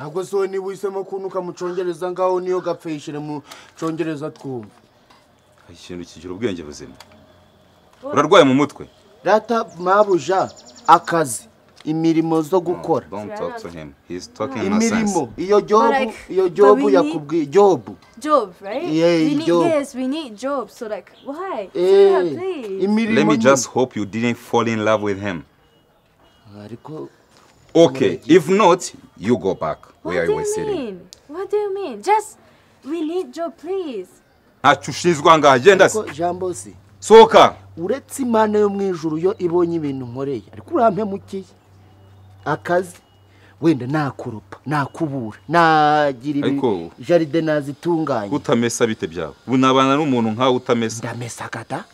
Ntabwo so niba uhisemo kuntuka mu Cyongereza ngaho niyo gapfeshire mu Cyongereza twumva. Ikintu kigira ubwenge buzima. Urarwaye mu mutwe. Rata mabuja akazi imirimo zo gukora. Don't talk to him. He's talking nonsense. Imirimo iyo job, iyo job yakubwiye job. Job, right? Yeah, we need, job. Yes, we need job. So like, why? Please. Let me just hope you didn't fall in love with him. Ariko okay, if not, you go back where you were sitting. What do you mean? Just we need job, please. Ntacyo ushinzwe aha ngaha, genda se. Jambo si. Sohoka. Uretse Imana yo mu ijuru yo ibonye ibintu nkoreye, ariko urampemukiye. Akazi wenda nakurupa, nakubura, nagira ibi jaride nazitunganye. Utamesa bite byawe? Ubu nabana n'umuntu nkawe utamesa. Ndamesa kata.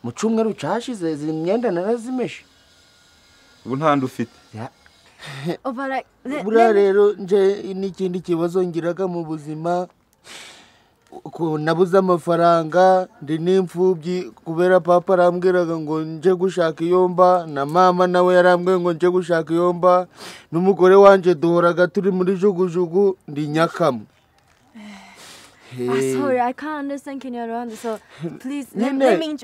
Mu cyumweru cyashize izi myenda narazimeshe. Ubu nta ndi ufite. Buriya rero nje n'ikindi kibazo ngiraga mu buzima, ko nabuze amafaranga, ndi n'imfubyi kubera papa arambwiraga ngo nje gushaka iyo mba, na mama nawe yarambwiye ngo nje gushaka iyo mba, n'umugore wanje duhoraga turi muri jugujugu, ndi nyakamwe. Sorry, I can't understand Kinyarwanda, so please let me.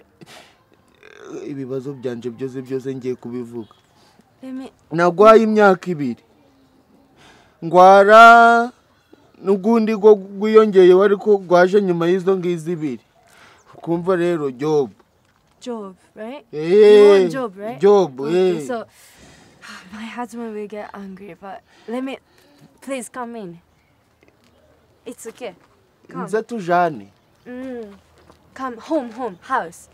Ibibazo byanje byose byose ngiye kubivuga. Nagwaye imyaka ibiri ngwara n'ugundi go gwiyongeye ariko gwaje nyuma y'izo ngizi ibiri. Kumva rero job. Job, right? You want job, right? Job, okay, yeah. So my husband will get angry, but let me please come in. It's okay. Come. Nza tujane. Come home, home, house.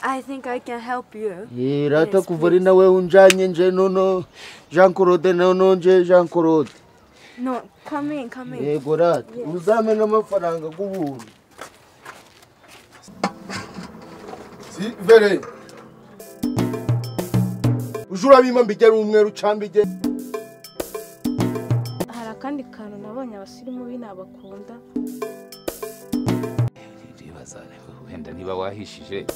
I think I can help you. Rata kuva ari nawe unjanye nje nono Jean Claude nono nje Jean Claude. No, come in, come in. Yego rata, uzame n'amafaranga g'ubuntu. Si vere. Ujura bima mbigera umweru cambige. Hari akandi kantu nabonye abasirimu binabakunda. Wenda niba wahishije.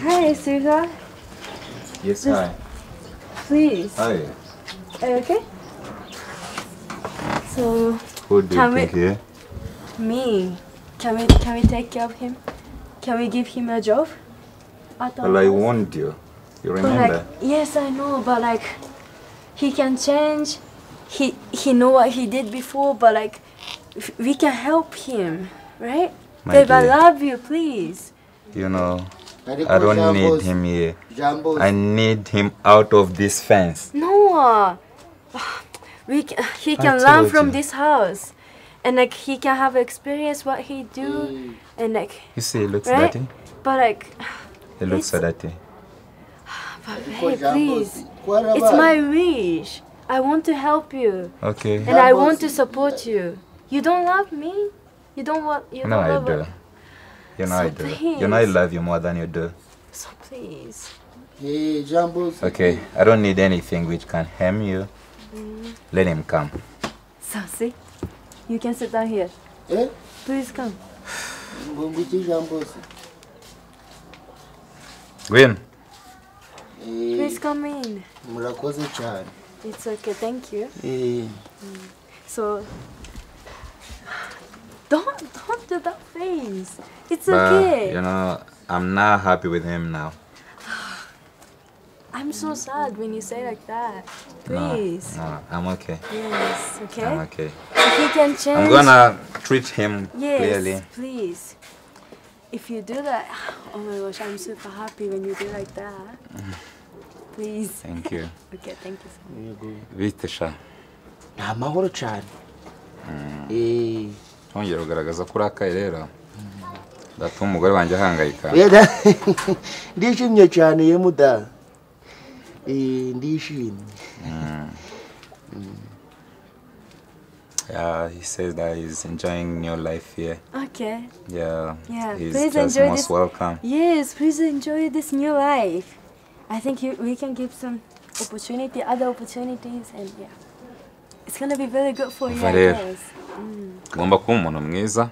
Hi, Suga. Yes, hi. Please. Hi. Are you okay? So, who do you think here? Me. Can we take care of him? Can we give him a job? Well, I warned you. You remember? Like, yes, I know, but like, he can change. He know what he did before, but like, we can help him, right? My Babe, dear, I love you, please. You know, I don't need him here. I need him out of this fence. No, he can learn from this house. And like he can have experience what he do, and like you see, he looks right? dirty. But like he looks so dirty. But hey, please, it's my wish. I want to help you. Okay. And I want to support you. You don't love me. You don't want. You no, don't I love do. You know so I do. Please. You know I love you more than you do. So please. Hey, Jambo. Okay, I don't need anything which can harm you. Let him come. So see. You can sit down here. Eh? Please come. Gwen. Please come in. It's okay, thank you. So don't do that face. It's okay. You know, I'm not happy with him now. I'm so sad when you say like that. Please. No, no, I'm okay. Yes, okay? I'm okay. If he can change. I'm gonna treat him yes, clearly. Yes, please. If you do that, oh my gosh, I'm super happy when you do like that. Please. Thank you. Okay, thank you so much. Bite sha. Ni amahoro cyane. Ntongere kugaragaza ko urakaye rero. Ndatuma umugore wanjye ahangayika. Ndishimye cyane ye muda. Ndishimye. Yeah, he says that he's enjoying new life here. Okay. Yeah. Yeah. He's please just enjoy most this. Welcome. Yes, please enjoy this new life. I think we can give some opportunity, other opportunities, and yeah, it's gonna be very good for you, I Rero. guess. Ugomba kuba umuntu mwiza,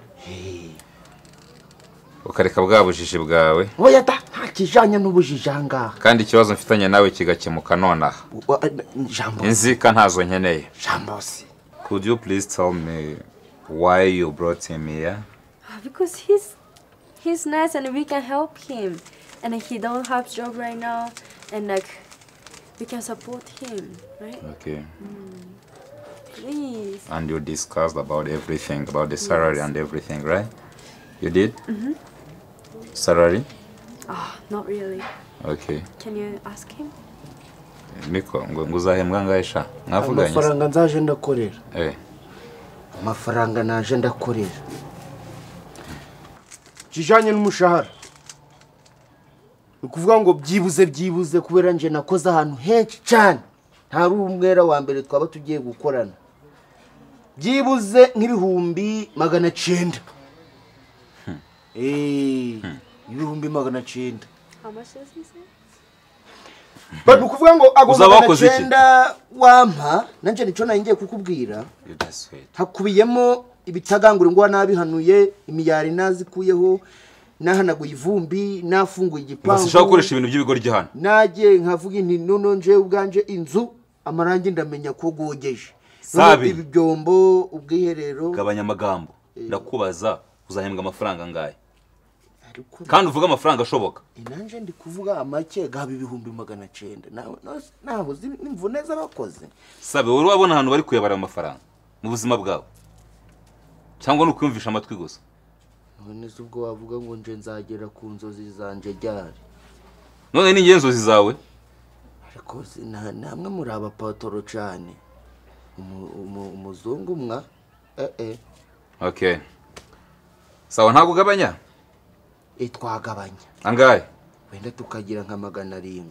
ukareka bwa bujiji bwawe. Oya da, nta kijanye n'ubujiji aha ngaha. Kandi ikibazo mfitanye nawe kigakemuka nonaha. Jambo. Inzika ntazo nkeneye. Jambo si. Could you please tell me why you brought him here? Because he's nice and we can help him, and he don't have job right now, and like we can support him, right? Okay. Please. And you discussed about everything, about the salary and everything, right? You did? Mm-hmm. Salary? Ah, not really. Okay. Can you ask him? Miko, ngo uzahembwa angahe sha? Mwavuganye? Amafaranga nzaje ndakorera. Amafaranga naje ndakorera. Kijanye n'umushahara. Ni ukuvuga ngo byibuze kubera nje nakoze ahantu henshi cyane. Ntari umwera wa mbere twaba tugiye gukorana. Byibuze nk'ibihumbi 900. 900. How much does he say? But ukuvuga ngo ago 900 wampa nanje nico ngiye kukubwira. Hakubiyemo ibitagangura ngo nabihanuye, imiyari nazikuyeho, nahanaguye ivumbi, nafunguye igipangu. Sinshaka gukoresha ibintu by'ibigoryi hano. Nagiye nkavuga inti nono nje ubwanje inzu amarangi ndamenya ko gogeje. Sabi. Ibi byombo ubwiherero. Gabanya amagambo. Ndakubaza uzahembwa amafaranga angahe? Kandi uvuga amafaranga ashoboka. Nanje ndi kuvuga amake gaba 900,000. Nawe naho nimvune z'abakoze. Sabe wowe wabona ahantu bari kuyabara amafaranga mu buzima bwawe. Cyangwa no kwiyumvisha amatwi gusa. None se ubwo wavuga ngo nje nzagera ku nzozi zanje ryari? None ni inzozi zawe? Ariko namwe muri abapatoro cyane. Umuzungu mwa Okay. Sawa, ntabwo ugabanya? Twagabanya. Angahe? Wenda tukagira nka 700.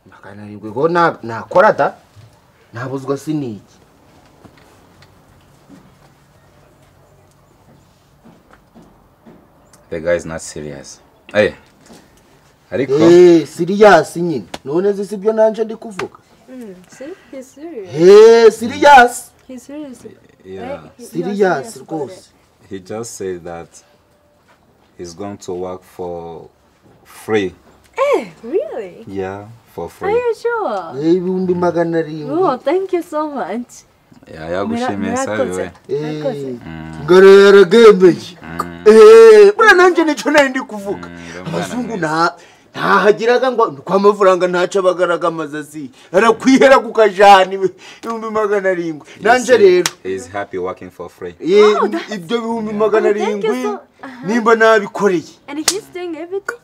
700 go nakora da? Nabuzwa siniki. The guy is not serious. Hey. Ariko serious nyine. None se sibyo nanje ndi kuvuga. See? He's serious. Serious. He's serious. Yeah. Serious rwose. He just said that he's going to work for free. Really? Yeah, for free. Are you sure? 700,000. Oh, thank you so much. Yeah, yagushimiye sabe we. Ngarera gemeye. Bura nanje nico nari ndi kuvuga. Abazungu ntahagiraga ngo kwa mafaranga ntaca bagaraga amazazi. Arakwihera kukajana 700,000. Nanje rero he is happy working for free. Ibyo 700,000 nimba nabikoreye. And he's doing everything?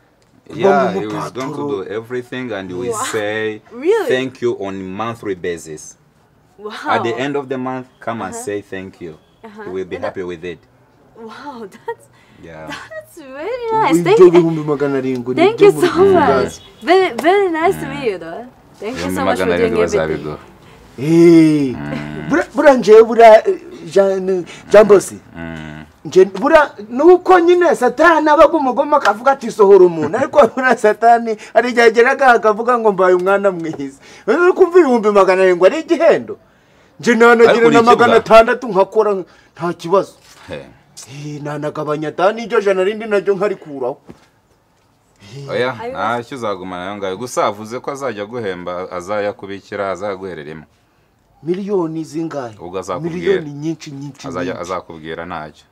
Yeah, he was going to do everything and we say really? Thank you on monthly basis. Wow. At the end of the month, come and say thank you. He will be happy with it. Wow, that's very nice. Thank you. Thank you so much. Very, very nice to meet you, though. Thank you so much for doing everything. Bura nje bura Jambosi. Nje bura nuko nyine Satani abaga umugoma akavuga ati sohora umuntu, ariko bura Satani arijageraga akavuga ngo mbaye umwana mwiza. Uri kumva 700,000 ari igihendo. Nje nanagira na 600 nkakora nta kibazo. Nanagabanya tani iryo jana rindi naryo nkarikuraho. Oya, ntacyo uzagumana nayo ngayo. Gusa avuze ko azajya guhemba, azayakubikira, azaguhereremo. Miliyoni zingahe? Miliyoni nyinshi nyinshi. Azakubwira ntacyo.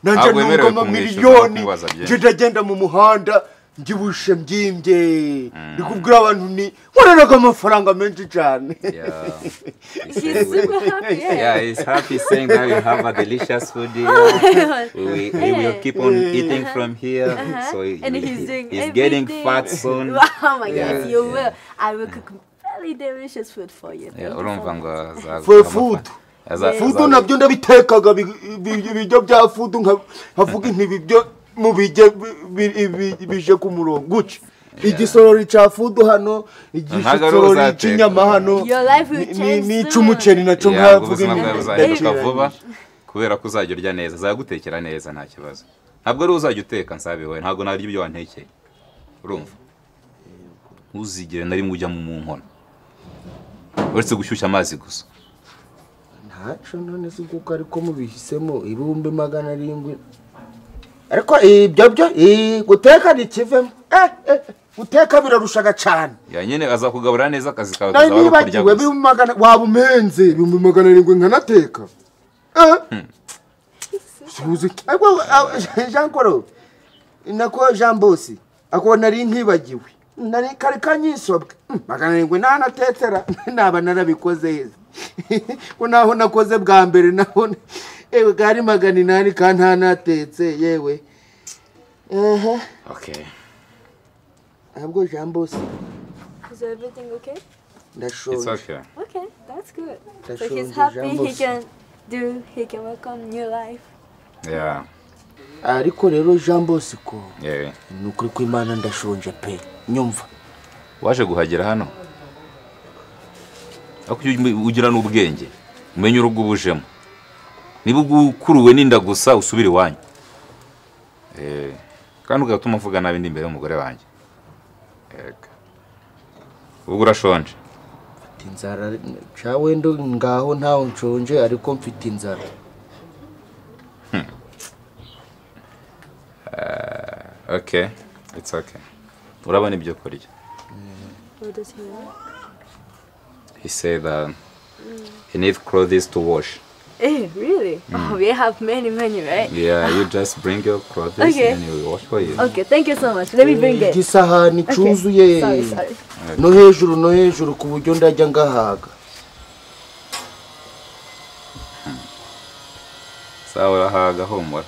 Nanje nungoma miliyoni. Nje ndagenda mu muhanda ngibushe mbyimbye. Ndikubwira abantu ni nkoreraga amafaranga menshi cyane. He's super happy. Yeah, he's happy saying that we have a delicious food here. We will keep on eating from here. So and he's doing he's getting fat soon. Oh my God, you will. I will cook very delicious food for you. Yeah, urumva ngo for food. Food nabyo ndabitekaga ibiryo bya food nkavuga inti ibyo mubije bije ku murongo guca. Igisorori cha food hano, igisorori cy'inyama hano, ni cy'umuceri nacyo nkavuga inti. Vuba kubera ko uzajya urya neza, azagutekera neza nta kibazo. Ntabwo ari uzajya uteka nsabe we, ntabwo narya ibyo wantekeye. Urumva? Ntuzigere na rimwe ujya mu nkono. Uretse gushyushya amazi gusa. Ntaco none si kuko ariko mubihisemo 700,000. Ariko ibyo byo guteka ni kivemo. Guteka birarushaga cyane. Ya nyene azakugabura neza akazi kawe kazaba ari kurya gusa. Waba umenze 700,000 nkanateka. Suzi. Ariko Jean Paul nako Jean Bosi ako nari nkibagiwe. Nari kari kanyisobwe. 700 nanatetera naba narabikoze heza. Ko naho nakoze bwa mbere naho ewe gari 800 kantanatetse yewe. Okay. Ahubwo Jean Bosi. Is everything okay? Ndashonje. It's okay. Okay, that's good. So he's happy he can welcome new life. Yeah. Ariko rero Jean Bosco. Yeah. Nukuri ko Imana ndashonje pe. Nyumva. Waje guhagera hano. Ako ugira n'ubwenge. Umenye urugo ubujemo. Niba ukuruwe n'inda gusa usubire iwanyu. Kandi ugatuma mvuga nabi ndi imbere y'umugore wanjye. Ega. Ubwo urashonje. Mfite inzara cawe ndo ngaho ntaho nshonje ariko mfite inzara. Okay, it's okay. Urabona ibyo kurya. What does he want? He said that he needs clothes to wash. Eh, really? Oh, we have many, right? Yeah, you just bring your clothes okay. And we wash for you. Okay, thank you so much. Let me bring it. Igisahani cyuzuye. Sorry. No hejuru ku buryo ndajya ngahaga. Sawa urahaga humura.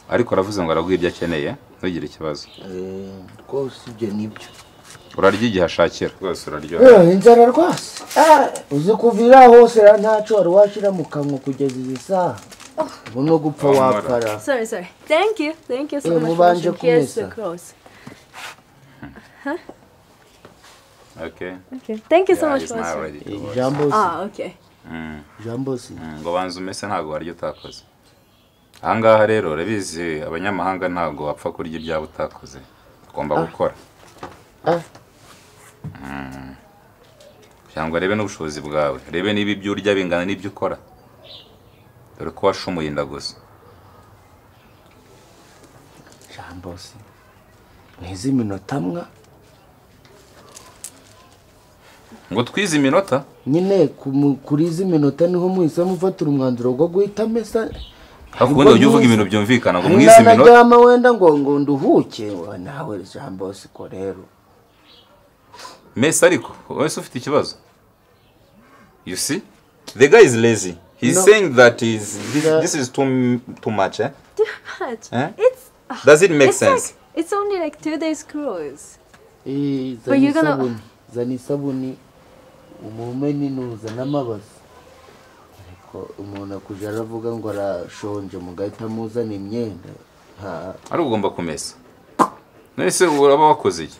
Ariko aravuze ngo araguha ibyo akeneye, ntugire ikibazo. Rwose ibyo nibyo. Urarya igihe ashakira. Rwose uraryoha. Inzara rwose. Uzi kuvira hose ntaco wari washira mu kanwa kugeza iyi saha. Ubu no gupfa wapfara. Sorry. Thank you. Thank you so much. Mubanje kumesa. Huh? Okay. Okay. Thank you so much. Jean Bosi. Ah, okay. Jean Bosi. Ngo banze umese ntago waryo utakoze. Ahangaha rero urabizi abanyamahanga ntago bapfa kurya ibyabo utakoze. Ugomba gukora. Cyangwa rebe n'ubushobozi bwawe. Rebe niba ibyo urya bingana n'ibyo ukora. Dore ko washumuye inda gusa. Jean Bosi. Nizi minota mwa. Ngo twize iminota? Nyine kuri izi minota niho muhise mufatira umwanzuro wo guhita mesa. Hakundi ujye uvuga ibintu byumvikana ngo mwize iminota. Nanaryama wenda ngo nduhuke nawe Jean Bosco rero. Mesa ariko wese ufite ikibazo. You see? The guy is lazy. He's no. Saying that is this is too much, eh? Too much. Eh? It's Does it make it's sense? Like, it's only like 2 days cruise. But you're gonna zana isabuni umumeni nuza n'amabasi. Ariko umuntu akuja aravuga ngo arashonje mugahita muzana imyenda. Ari ugomba kumesa. None se uraba wakoze iki?